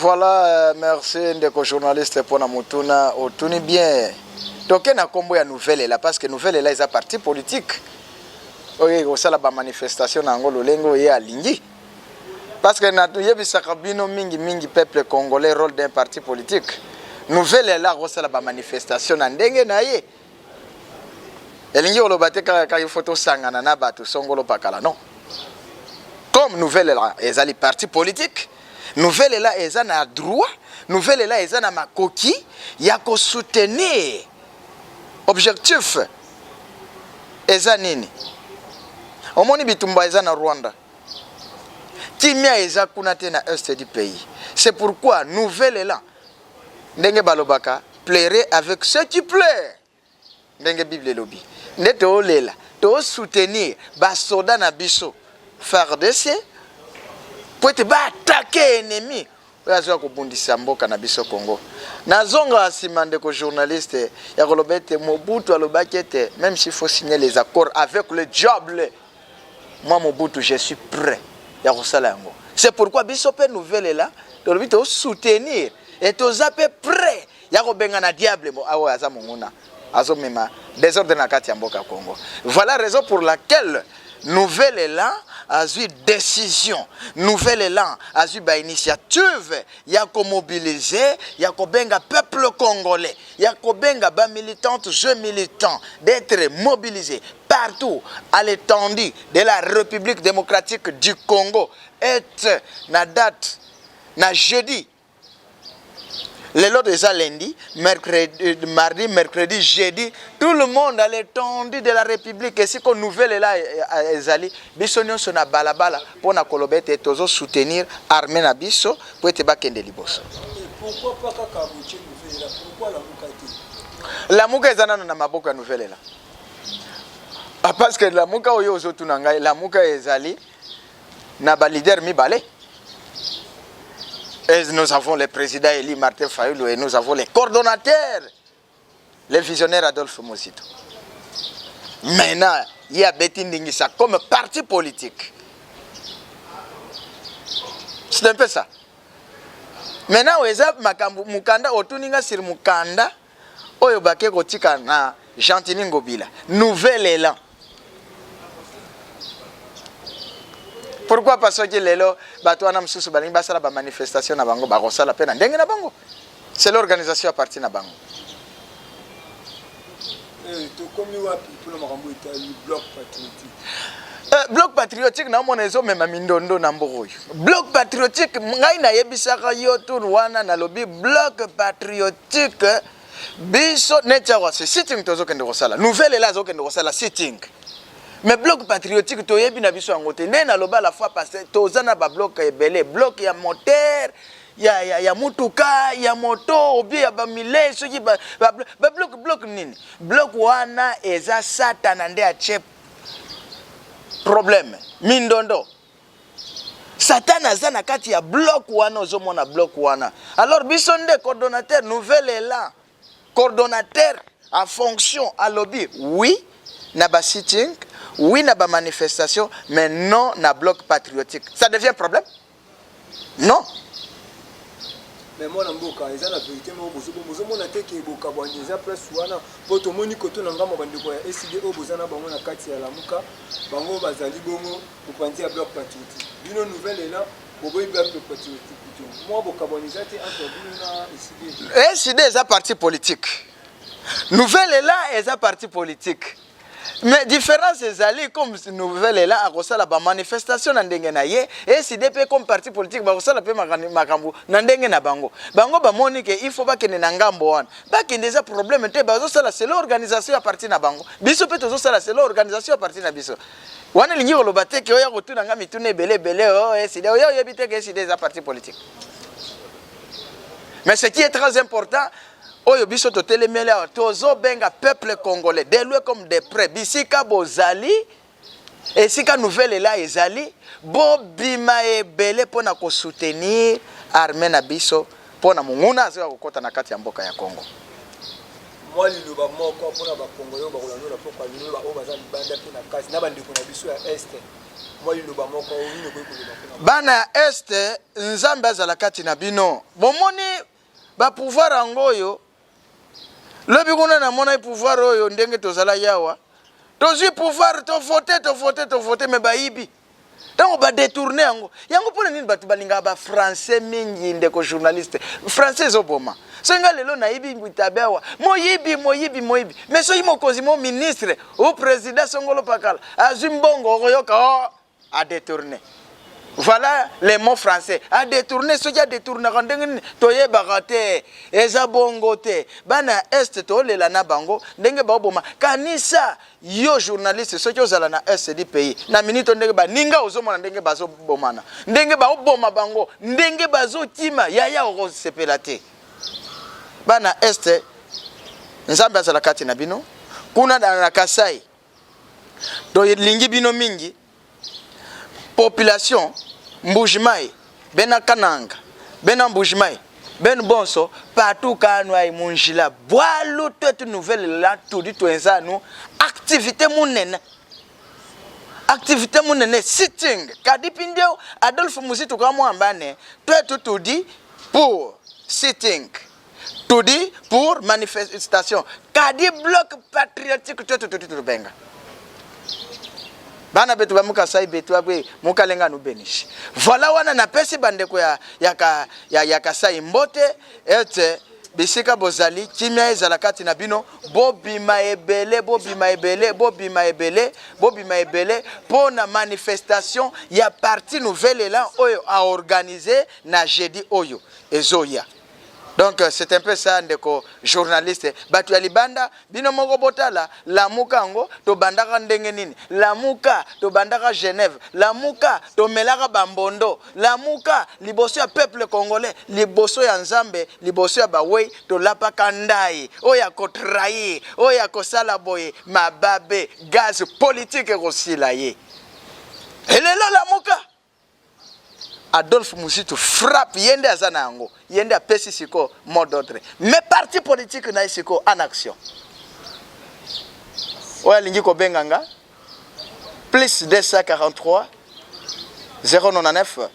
Voilà, merci ndeko journaliste pona motuna otuni bien. Toke na kombo ya Nouvelle Ela parce que Nouvelle Ela eza parti politique oyo ekosala ba manifestation na yango lolenge oyo ye alingi. Parce que nayebisaka bino mingi mingi peuple congolais rôle d'un parti politique. Nouvelle Ela akosala ba manifestation na ndenge na ye. Elingi koloba te kaka kaka il faut tosangana na bato songolo pakala non. Comme Nouvelle Ela ezali parti politique, Nouvelle Ela eza na droit, Nouvelle Ela eza na makoki ya ko soutenir objectif eza nini? Omoni bitumba eza na Rwanda. Kimia eza kuna te na est du pays. C'est pourquoi Nouvelle Elan ndenge balobaka pleurer avec ceux qui pleurent ndenge Bible elobi nde toolela to soutenir ba soda na biso FARDC po ete ba attaquer ennemi oyo azoya kobundisa mboka na biso Congo. Nazonga nsima ndeko journaliste ya koloba ete Mobutu alobaki ete même s'il faut signer les accords avec le diable, moi Mobutu je suis prêt ya kosala yango. C'est pourquoi biso pe nouvelle là tolobi to soutenir et toza pe prêt ya kobengana diable oyo aza monguna azomema desordre na kati ya mboka Congo. Voilà raison pour laquelle Nouvel Elan azwi décision, Nouvel Elan azwi ba initiative ya komobiliser, ya kobenga peuple congolais, ya kobenga ba militantes jeux militants d'être mobilisés partout à l'étendue de la République démocratique du Congo et na date na jeudi lelo eza lundi, mercredi, mardi, mercredi, jeudi, tout le monde à l'étendue de la République esiko nouvelle ela ezali biso nyonso na balabala mpo na koloba ete tozo soutenir armée na biso mpo ete bakende liboso. Pourquoi pas kaka botie nouvelle ela? Pourquoi Lamuka te? Lamuka eza nano na maboko ya nouvelle ela. Ah, parce que Lamuka oyo ozotuna ngai, Lamuka ezali na ba leader mibale. Et nous avons le président Eli Martin Fayulu et nous avons les coordonnateurs, le visionnaire Adolphe Mozito. Maintenant, il y a Betty Ndingisa comme parti politique. C'est un peu ça. Maintenant, eza makambo mukanda otuninga sur mukanda oyo bake kotika na Gentiny Ngobila, nouvel élan. Pourquoi pas soki lelo bato wana mosusu balingi basala ba manifestation na bango bakosala pe na ndenge na bango. C'est l'organisation ya parti na bango. Eh, tokomi wapi mpona makambo etali bloc patriotique? Bloc patriotique naomona ezomema mindondo na mboka oyo. Bloc patriotique ngai nayebisaka yo tour wana nalobi bloc patriotique biso neti awa se sitting tozokende kosala nouvelle ela azokende kosala sitting mais bloc patriotique toyebi na biso yango te nde naloba la fois passée toza na babloc ebele bloc ya moteur ya, ya, ya mutuka ya moto obie ya bamile soki babloc ba, ba bloc nini bloc wana eza satana nde atie problème mindondo Satan aza na kati ya bloc wana ozomona bloc wana alors biso nde coordonnateur nouvel elan coordonnateur en fonction alobi oui na ba sitting oui na ba manifestation mais non na bloc patriotique ça devient problème non. Mais mwana mboka eza na verite moko bozomona te ke bokabwani eza place wana po tomoni koto na ngambo bandeko ya ECD oyo boza na bango na kati ya Lamuka bango bazali bongo mopanzi ya bloc patriotique bino nouvel elan boboyi bloc patriotique plutôt mwa bokabwani eza te entre bino na ECD. ECD eza parti politique, nouvel elan eza parti politique mais différence ezali comme nouvel elan akosala ba manifestation na ndenge na ye, ECD pe comme parti politique bakosala pe makambo na ndenge na bango. Bango bamoni ke il faut bakende na ngambo wana, bakende eza problème te, bazosala selon organisation ya parti na bango, biso pe tozosala selon organisation ya parti na biso. Wana elingi koloba te ke oya kotuna nga mituna ebele ebele oh ECD oya oyebi te ke ECD eza parti politique. Mais ce qui est très important oyo biso totelemeli awa tozobenga peuple congolais de loin comme de près bisika bozali esika nouvelle ela ezali bobima ebele mpo na kosoutenir armée na biso mpo na monguna azoya kokota na kati ya mboka ya Congo. Mwa liloba moko mpo na ba Congolais oyo bakolanda na pokwa lelo, ba oyo baza libanda mpe na kati, na bandeko na biso ya Est. Mwa liloba moko nini okoki koloba mpona Bana ya Est? Nzambe azala kati na bino. Bomoni bapouvoir yango oyo lobi kuna, namonaki pouvoir oyo ndenge tozalaki awa, tozwi pouvoir, tovote, tovote, tovote, mais bayibi ntango badétourner yango. Yango mpona nini bato balingaka bafrançais mingi? Ndeko journaliste, français ezoboma. Soki nga lelo nayibi bitabe awa, moyibi, moyibi, moyibi. Mais soki mokonzi mo ministre ou président songolo pakala azwi mbongo, okoyoka o adétourné. Voilà les mots français, adétourné. Soki adétournaka ndenge nini, toyebaka te. Eza bongo te. Bana ya Est, tolela na bango ndenge baoboma. Kanisa yo journaliste, soki ozala na Est du pays na minute, ndenge baninga ozomona ndenge bazobomana, ndenge baoboma bango, ndenge bazokima, yaya, okosepela te. Bana Est, Nzambe azala kati na bino. Kuna na Kasai, tolingi bino mingi. Population Mbujimai, bena Kananga, bena Mbujimai, benu bonso partout kanu ai munjila, bwalu twetu Nouvel Élan tudi twenza anu activité munene, activité munene, sitting. Kadi mpindieu Adolphe Muzito kamwamba ne twetu tudi pour sitting, tudi pour manifestation. Kadi Bloc patriotique, twetu tudi tubenga bana betu bamukasai betu abwe mukalenga nubenishi. Voilà, wana napesi bandeko ya Kasai mbote ete bisika bozali, kimia ezala kati na bino. Bobima ebele, bobima ebele, bobima ebele, bobima ebele mpo na manifestation ya parti Nouvel Élan oyo aorganiser na jeudi oyo ezoya. Donc c'est un peu ça, ndeko journaliste. Bato ya libanda, bino moko botala Lamuka yango tobandaka ndenge nini. Lamuka tobandaka Genève, Lamuka tomelaka bambondo, Lamuka liboso ya peuple congolais, liboso ya Nzambe, liboso ya bawei, tolapaka ndai. Oyo akotrahir, oyo akosala boye, mababe gaz politique ekosila ye. Elelo Lamuka, Adolphe Muzito frappe, ye nde aza na yango, ye nde apesi sikoyo mot d'ordre. Mais parti politique na ye sikoyo en action. Oyo alingi kobenga nga, plus 243 099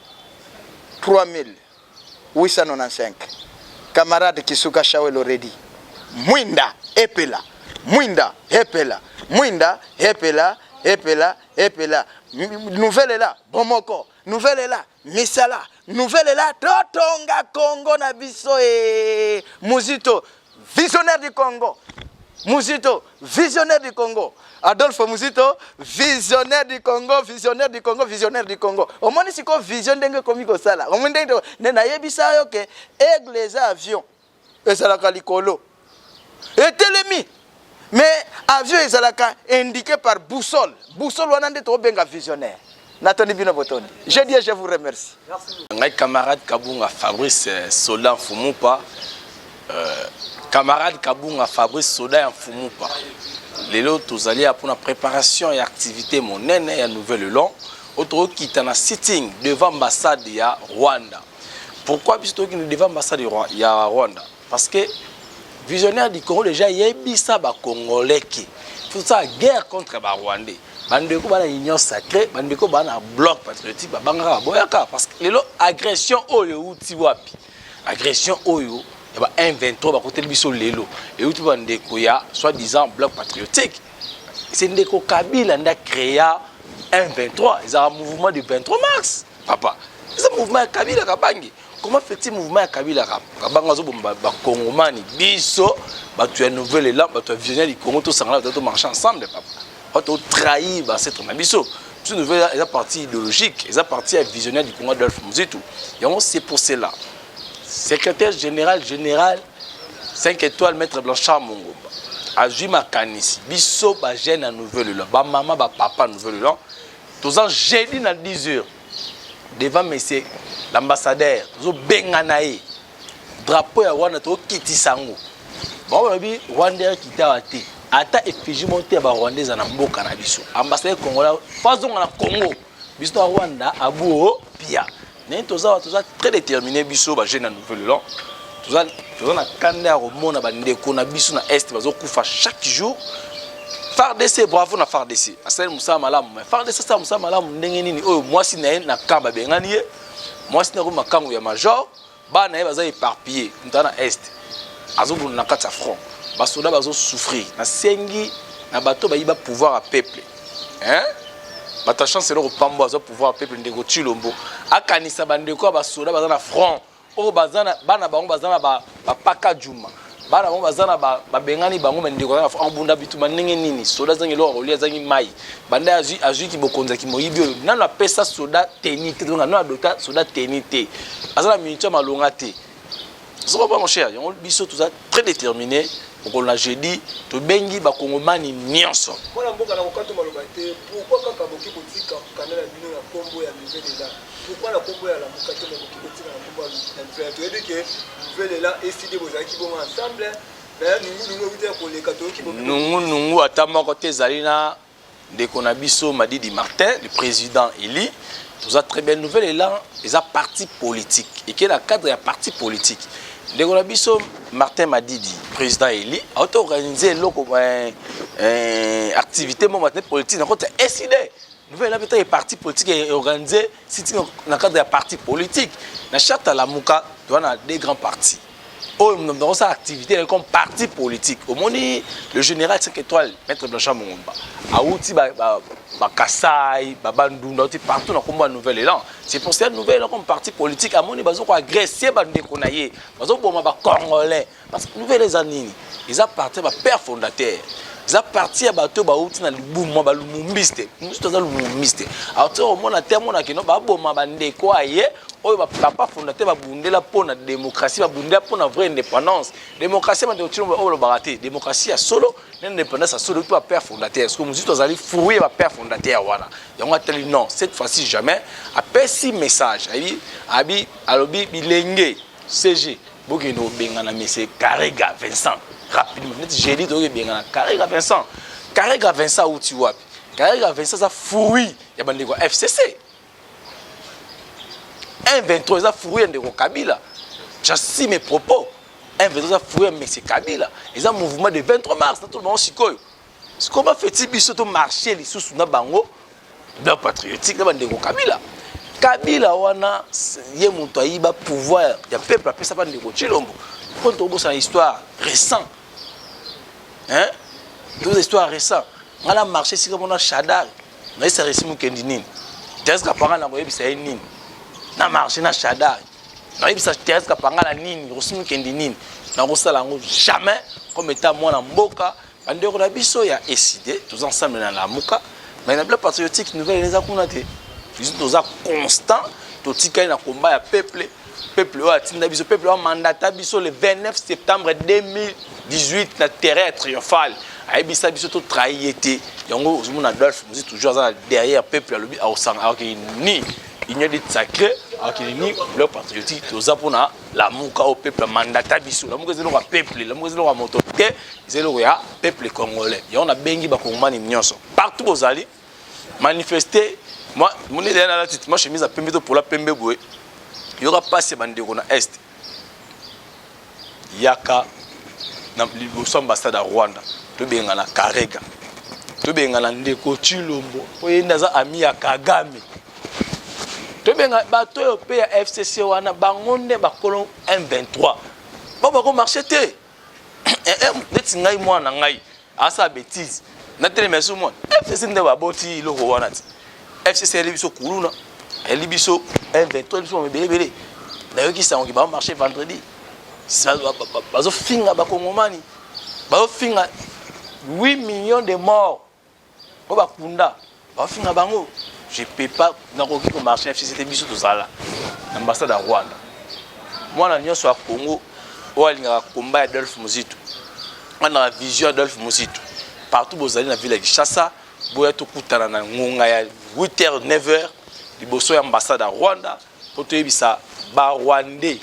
3895. Camarade Kisuka Shawelo Redi, mwinda epela, mwinda epela, mwinda epela, epela, epela. Nouvel Élan bomoko, Nouvel Élan misala, Nouvel Élan totonga Congo na biso. E Muzito, visionnaire du Congo, Muzito, visionnaire du Congo, Adolphe Muzito, visionnaire du Congo, visionnaire du Congo, visionnaire du Congo. Omoni sikoyo vision ndenge ekomi kosala? Omoni ndenge nde nayebisa yo ke aigle eza avion ezalaka likolo etelemi, mais avion ezalaka indiqué par boussole. Boussole wana nde tokobenga visionnaire. Natondi bino botondi. Je dis, je vous remercie. Ngai camarade Kabunga Fabrice, soldat Mfumupa, camarade Kabunga Fabrice, soldat ya Mfumupa. Lelo tozali ya mpona préparation ya activité monene ya Nouvel Élan oyo tokokita na sitting devant ambassade ya Rwanda. Pourquoi biso tokokende devant ambassade ya Rwanda? Parce que visionnaire du Congo déjà yebisa bacongolais ke faut ça guerre contre barwandais. Bandeko bana Union sacrée, bandeko bana Bloc patriotique babangaka, baboyaka, parce que lelo agression oyo euti wapi? Agression oyo ya ba 1 23 bakoteli biso lelo euti bandeko ya soi-disant Bloc patriotique. C'est ndeko Kabila nde acréa 1 23. Ezalaka mouvement du 23 mars, papa, eza mouvement ya Kabila Kabangi. Comment fait-il mouvement ya Kabila Kabangi azoboma bakongomani? Biso bato ya Nouvel Élan, bato ya visionnaire du Congo, tosangana, bato tomarche ensemble, papa. Bato totrahir baancêtre na biso. Biso Nouvel eza parti idéologique, eza parti ya visionnaire du Congo Adolphe Muzito. Yango c'est pour cela secrétaire général 5 étoiles, maître Blanchard Mongomba, azwi makanisi. Biso bajeune ya Nouvel Élan, bamama, bapapa Nouvel Élan, toza jeudi na 10 heures devant monsieur l'ambassadeur. Tozobengana ye. Drapeau ya Rwanda tokokitisa yango. Bango balobi Rwanda ekita awa te, ata effigie moko te ya barwandais eza na mboka na biso. Ambassadeur congolais fo azonga na Congo. Biso na Rwanda abuo pia ndenge toza wa, toza très déterminé. Biso bajeune ya Nouvel Élan toza na kanda ya komona bandeko na biso na Est bazokufa chaque jour. FARDC, bravo na FARDC, asali mosala malamu. Mais FARDC asala mosala malamu ndenge nini oyo mwasi na ye na camp babengani ye, mwasi na ye makangu ya major, bana na ye baza éparpillé, moto aza na Est azobunda na kati ya front, basoda bazosouffrir. Nasengi na bato bayiba pouvoir ya peuple, hein? Bato ya chance eloko pambo azwa pouvoir ya peuple, ndeko Tshilombo akanisa bandeko ya basoda baza na front oyo baza na bana bango baza na bapaka juma, bana bango baza na babengani bango. Bandeko aza na abunda bituma ndenge nini? Soda azangi eloko kolia, azangi mai. Banda azwiki bokonzi ya kimoyibi oyo, nano apesa soda teni te, nano adota soda teni te, aza na minute ya malonga te. Soko pas, mon cher, yango biso toza très déterminé. Mokolo na jeudi tobengi bakongomani nyonso. Mwana mboka, na kokata maloba te, pourquoi kaka boki kotika mokanda na bino na nkombo ya Nouvel Élan? Pourquoi na nkombo ya Lamuka te, mais boki kotika na nkombo ya Nouvel? Toyebi ke Nouvel Élan, ECiDé, bozalaki bongo ensemble, mais nungunungu ekuti ya koleka, toyoki. Nungunungu ata moko te. Ezali na ndeko na biso Madidi Martin, le président eli. Toza très bien. Nouvel Élan eza parti politique, eke na cadre ya parti politique. Ndeko na biso Martin Madidi, président eli, auto organiser eloko activité moko matine politique na koti ya ECiDé. Nouvel Élan mpe parti politique organisé sitting na cadre ya parti politique. Na charte ya Lamuka, toza na deux grands partis oyo nakosala activité comme parti politique. Omoni le général 5 étoiles, maître Blanchard Mongomba, awuti Bakasai, Babandundu, awuti partout na kombo ya Nouvel Élan. C'est pour cela, Nouvel Élan comme parti politique amoni bazokoagresser bandeko na ye, bazoboma Bacongolais, parce que Nouvel eza nini? Eza parti ya bapère fondateur, eza parti ya bato oyo bauti na libuma, balumumbiste. Mosusu aza lumumbiste, auti komona te, amonaki no baboma bandeko aye oyo bapapa fondateur babundela mpo na démocratie, babundela mpo na vraie indépendance. Démocratie, bandeko tino oyo balobaka te, démocratie ya solo na indépendance ya solo mpe bapère fondateur. Parce que mosusu azali fruit ya bapère fondateur wana. Yango atali non, cette fois-ci jamais. Apesi message, ayebi abi alobi bilenge CG bokende kobengana monsieur Karega Vincent rapidement. Neti jeudi tokoki ebengana Karega Vincent. Karega Vincent auti wapi? Karega Vincent aza fruit ya bandeko ya FCC. 1 23 eza fruit ya ndeko Kabila. J'assume mes propos. 1 23 eza fruit ya monsieur Kabila, eza mouvement de 23 mars na tolo bango. Sikoyo sikoyo bafeti biso tomarche lisusu na bango, bloc patriotique na bandeko Kabila. Kabila wana ye moto ayiba pouvoir ya peuple, apesa bandeko Tshilombo. Mpo tokobosana histoire récent, hein? Toza histoire récent. Ngai na marché esika mona Shadary, nayesa resi mokendi nini, Thérèse Kapanga na koyebisa ye nini? Na marché na Shadary, nayebisa Thérèse Kapanga na nini, rosi mokendi nini? Nakosala yango jamais. Comme eta mwana mboka, bandeko na biso ya ECiDé, toza ensemble na Lamuka, mais na bloc patriotique Nouvelle eza kuna te. Biso toza constant, totikali na combat ya peuple. Peuple oyo atinda biso, peuple oyo amandata biso le 29 septembre 2018 na terrain ya Triomphal, ayebisa biso totrahir ye te. Yango ozomona Adolphe Mozi toujours aza na derrière peuple. Alobi akosanga, akokende ni Union dite sacrée, akokende ni bloc patriotique. Toza mpona Lamuka oyo peuple amandata biso. Lamuka eza eloko ya peuple, Lamuka eza eloko ya moto te, eza eloko ya peuple congolais. Yango nabengi bakongomani nyonso partout bozali, manifester. Moi moni ezali nalati ma chemise ya pembe, topola pembe boye. Yoka mpasi ya bandeko na Est. Yaka na liboso ambassade ya Rwanda, tobengana Karega, tobengana ndeko Tshilombo mpo ye nde aza ami ya Kagame. Tobenga bato oyo mpe ya FCC wana, bango nde bakolo M23 bao bakomarche te. Neti ngai, mwana na ngai asala bétise, natelema so mwana FCC nde baboti eloko wana ti FCC ayeli biso kuluna, ayeli biso M23, biso ebele ebele. Nayoki sango bamarche vendredi, bazofinga bakongomani, bazofinga 8 millions de morts oyo bakunda, bazofinga bango. Je peux pas, nakoki komarche FCC te. Biso tozala na ambassade ya Rwanda. Mwana nyonso ya Congo oyo alingaka komba ya Adolphe Muzito, wana vision Adolphe Muzito, partout bozali na ville ya Kinshasa, boya tokutana na ngonga ya 8h 9h liboso ya ambassade ya Rwanda, mpo toyebisa Barwandais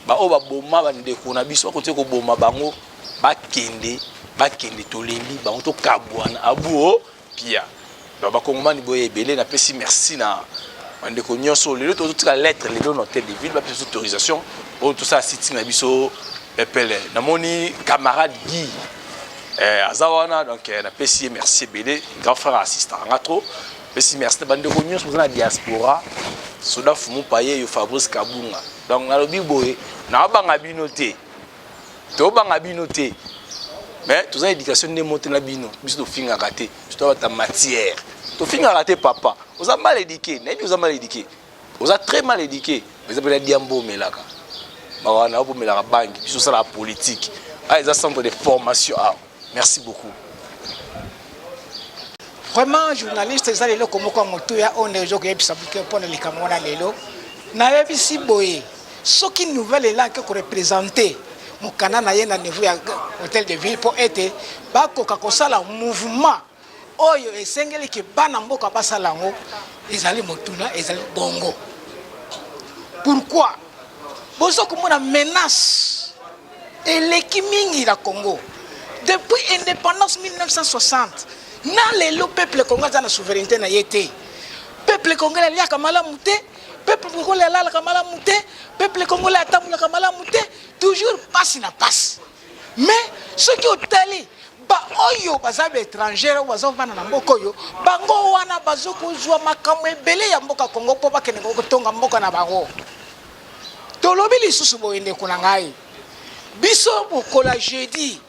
baoyo baboma bandeko na biso, bakontinue koboma bango, bakende, bakende, tolembi bango, tokabwana abuo pia. Donc bakongomani boye ebele, napesi merci na bandeko nyonso. Lelo tozotika lettre lelo na hôtel de ville, bapesa autorisation oyo tosala sitting na biso pepele. Namoni camarade Guy. Eh, aza wana donc eh, napesi ye merci ebele grand frère assistant nga trop pesi merci na bandeko nyonso boza na diaspora soda fumu paye yo fabrice kabunga donc nalobi boye naobanga bino te tobanga bino te mais toza na éducation nde mote na bino biso tofingaka te biso tobata matière tofingaka te papa oza mal éduqué nayebi oza mal éduqué oza très mal éduqué eza mpena diambo omelaka mawa na yo bomelaka bangi biso osalaka politique awa eza centre de formation awa merci beaucoup. Vraiment journaliste eza leloko moko ya motuya oyo nde ozo koyebisa biso mpo na likambo wana lelo. Nayebisi boye soki nouvelle elan ake korepresente mokanda na ye na niveau ya hotel de ville mpo ete bakoka kosala mouvement oyo esengeli ke bana mboka basala yango ezali motuna ezali bongo pourquoi bozo komona menace eleki mingi na Congo depuis indépendance 1960 na lelo peuple congolais aza na souveraineté na ye te peuple congolais aliaka malamu te peuple congolais alalaka malamu te peuple congolais atambolaka malamu te toujours pasi na pasi Mais soki otali ba oyo baza ba étrangers oyo bazovanda na mboka oyo bango wana bazokozwa makambo ebele ya mboka Congo mpo bakende kotonga mboka na bango. Tolobi lisusu boye ndeko na ngai, biso mokola jeudi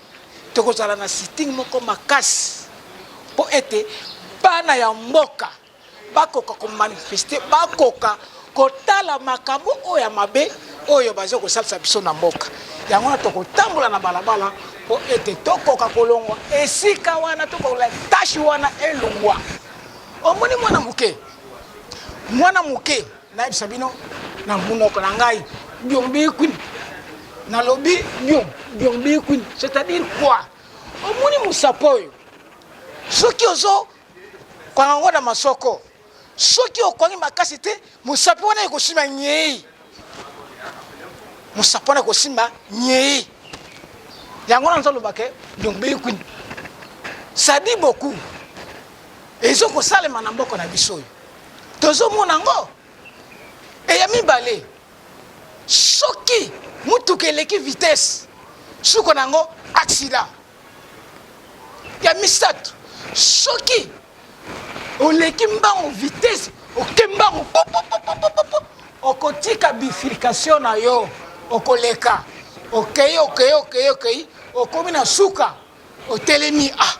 tokozala na sitting moko makasi mpo ete bana ya mboka bakoka ko manifester, bakoka kotala makambo oyo ya mabe oyo bazo kosalisa biso na mboka. Yango wana tokotambola na balabala mpo ete tokoka kolongwa esika wana, tokola tache wana elongwa. Omoni mwana moke, mwana moke nayebisa bino na monoko na ngai biombikwini, nalobi bio biombikwini, c'est-à-dire quoi? Omoni mosapo oyo soki ozo Kwanga yango na masoko. Soki okwangi makasi te, mosapi wana ekosimba nyei. Mosapi wana ekosimba nyei. Yango wana nzoloba ke donc bekwini. Ça dit beaucoup. Ezo kosalema na mboka na biso oyo. Tozomona yango. Eya mibale. Soki motuka eleki vitesse, suka na yango accident. Ya misato, soki oleki mbangu vitesse, oke mbangu pupupupupupu, okotika bifurcation na yo, okoleka, okei okei okei okei, okomi na suka, otelemi ah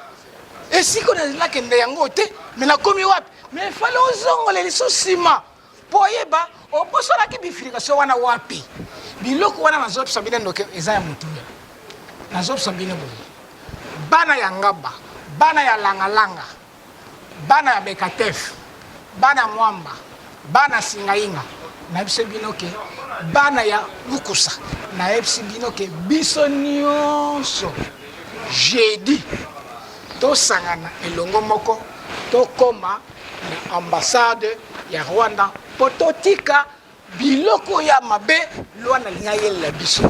esika oyo nakende yango te, me nakomi wapi? Me fale ozongola lisusu nsima mpo oyeba obosanaki bifurcation wana wapi. Biloko wana nazopesa bino ndoke eza ya motuya. Nazopesa bino boye, bana ya Ngaba, bana ya Langalanga, bana ya Bekatef, bana ya Mwamba, bana ya Singainga, nayebisi bino ke bana ya Lukusa, nayebisi bino ke biso nyonso jeudi tosangana elongo moko tokoma na ambassade ya Rwanda mpo totika Biloko ya mabe loi nalingi ayelela biso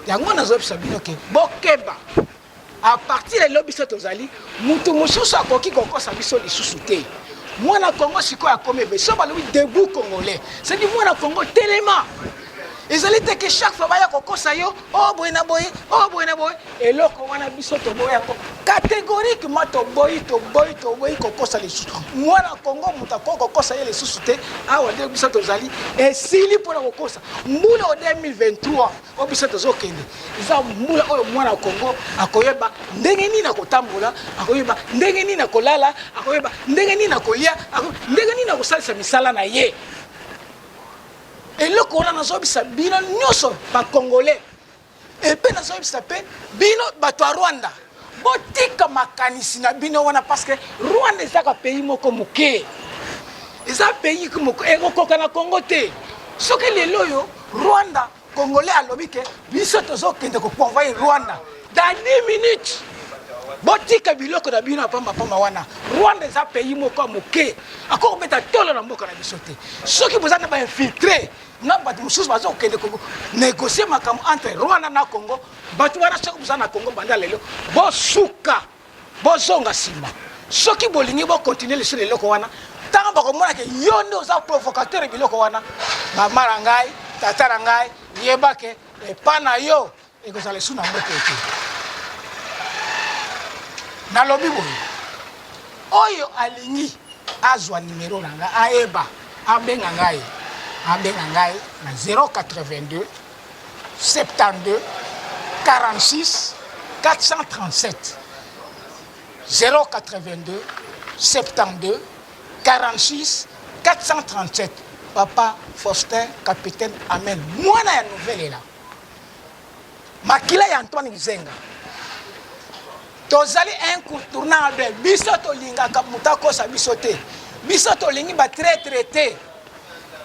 yango nazoyebisa bino ke bokeba a partir ya lelo biso tozali mutu mosusu akoki kokosa biso lisusu te mwana Congo sikoyo akomi ebe so balobi debout congolais sedi mwana Congo telema ezali te ke chaque fois baya kokosa yo o oh, boye na boye o oh, boye na boye Eloko wana biso toboyi yango catégoriquement, toboyi toboyi toboyi kokosa lisusu mwana Congo, moto akoki kokosa ye lisusu te. Awa nde biso tozali esili mpo na kokosa mbula oyo 2023 oyo biso tozokende eza mbula oyo mwana Congo akoyeba ndenge nini akotambola, akoyeba ndenge nini akolala, akoyeba ndenge nini akolia, ndenge nini akosalisa misala na ye. Eloko wana nazobisa bino nyonso ba Congolais Epe nazoyebisa pe bino bato ya Rwanda botika makanisi na bino wana parce que Rwanda ezaka pays moko moke, eza pays moko ekokoka na Congo te. Soki lelo oyo Rwanda congolais alobi ke biso tozokende koconvoye Rwanda dans 10 minutes, botika biloko na bino ya pamba pamba wana. Rwanda eza pays moko ya moke, akoki kobeta tolo na mboka na biso te. Soki boza na ba infiltre na bato mosusu baza kokende ko négocier makambo entre Rwanda na Congo, bato wana soki boza na Congo banda lelo bosuka, bozonga nsima. Soki bolingi bokontinue lisusu na eloko wana, ntango bakomona ke yo nde oza provocateur biloko wana, mama na ngai, tata na ngai, yeba ke epa na yo ekozala lisusu na mboka te. Nalobi boye, oyo alingi azwa numero na ngai, ayeba abenga ngai, abenga ngai na 082 72 46 437, 082 72 46 437. Papa Faustin Capitaine Amen, mwana ya Nouvelle Ela, makila ya Antoine Gizenga. Tozali incontournable. Biso tolingaka moto akosa biso te. Biso tolingi batraitre te.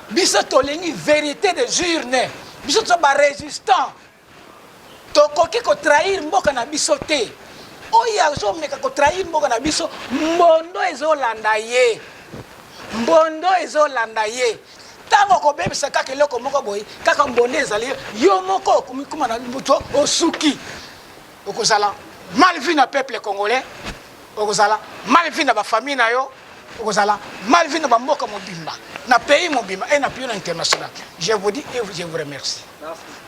Biso tolingi vérité des urnes. Biso toza barésistant. Tokoki kotrahir mboka na biso te. Oyo azomeka kotrahir mboka na biso, mbondo ezolanda ye, mbondo ezolanda ye. Ntango okobebisa kaka eloko moko boye, kaka mbondo ezali yo moko, okomikuma na moto, osuki. Okozala mal vu na peuple congolais, okozala mal vu na bafamille na yo, okozala mal vu na bamboka mobimba, na pays mobimba et na pays na international. Je vous dis et je vous remercie. Merci.